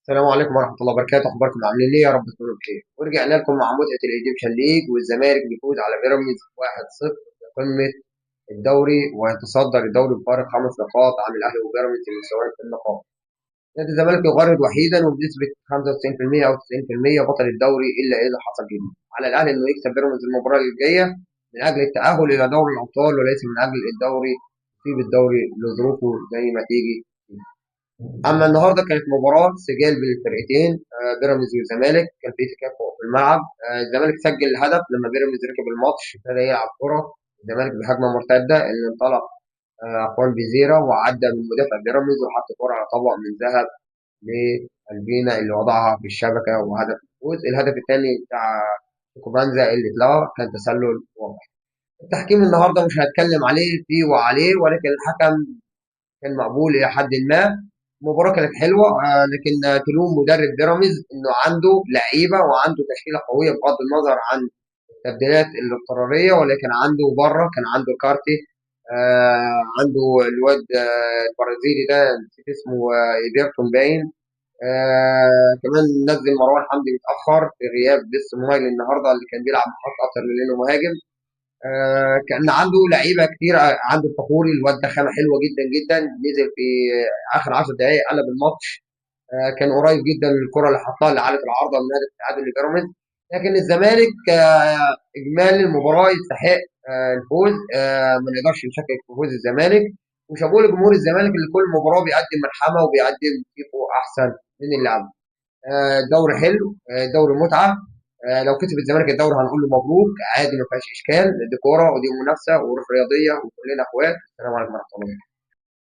السلام عليكم ورحمة الله وبركاته. أخباركم عاملين إيه؟ يا رب تكونوا بخير. ورجعنا لكم مع متعة ال Egyptian League، والزمالك بيفوز على بيراميدز 1-0 في قمة الدوري، ويتصدر الدوري بفارق 5 نقاط عن الأهلي وبيراميدز المستويين في النقاط. نادي الزمالك يغرد وحيدا وبنسبة 95% أو 90% بطل الدوري إلا إذا حصل جديد. على الأهلي إنه يكسب بيراميدز المباراة الجاية من أجل التأهل إلى دوري الأبطال وليس من أجل الدوري، يسيب الدوري لظروفه زي ما تيجي. اما النهارده كانت مباراة سجال بين الفرقتين، بيراميدز والزمالك، كان في تكافؤ في الملعب. الزمالك سجل الهدف لما بيراميدز ركب الماتش، ابتدى يلعب كره الزمالك بهجمه مرتدة اللي انطلق خوان بيزيرا وعدى من مدافع بيراميدز وحط كره على طبق من ذهب لالبينا اللي وضعها في الشبكة وهدف الفوز. الهدف الثاني بتاع كوبانزا اللي اتلغى كان تسلل واضح. التحكيم النهارده مش هتكلم عليه فيه وعليه، ولكن الحكم كان مقبول الى حد ما. المباراة كانت حلوة، لكن تلوم مدرب بيراميدز انه عنده لعيبة وعنده تشكيلة قوية بغض النظر عن التبديلات الاضطرارية، ولكن عنده بره كان عنده كارتي، عنده الواد البرازيلي ده نسيت اسمه، ايدرتون باين. كمان نزل مروان حمدي متأخر في غياب بيس موبايل النهارده اللي كان بيلعب محط اكتر من انه مهاجم. كان عنده لعيبة كتير، عنده الفخوري الواد ده خامة حلوة جدا جدا، نزل في اخر 10 دقائق قلب الماتش. كان قريب جدا من الكره اللي حطها اللي علت العارضة من هدف التعادل لبيراميدز. لكن الزمالك اجمالي المباراة يستحق الفوز، ما نقدرش نشكك في فوز الزمالك، وشابوه لجمهور الزمالك اللي كل مباراة بيقدم ملحمة وبيقدم تيفو احسن من اللي قبله. دوري حلو، دوري متعه. لو كسب الزمالك الدوري هنقول له مبروك، عادي ما فيهاش اشكال، دي كورة ودي منافسه وروح رياضية وكلنا اخوات. السلام عليكم ورحمة الله وبركاته.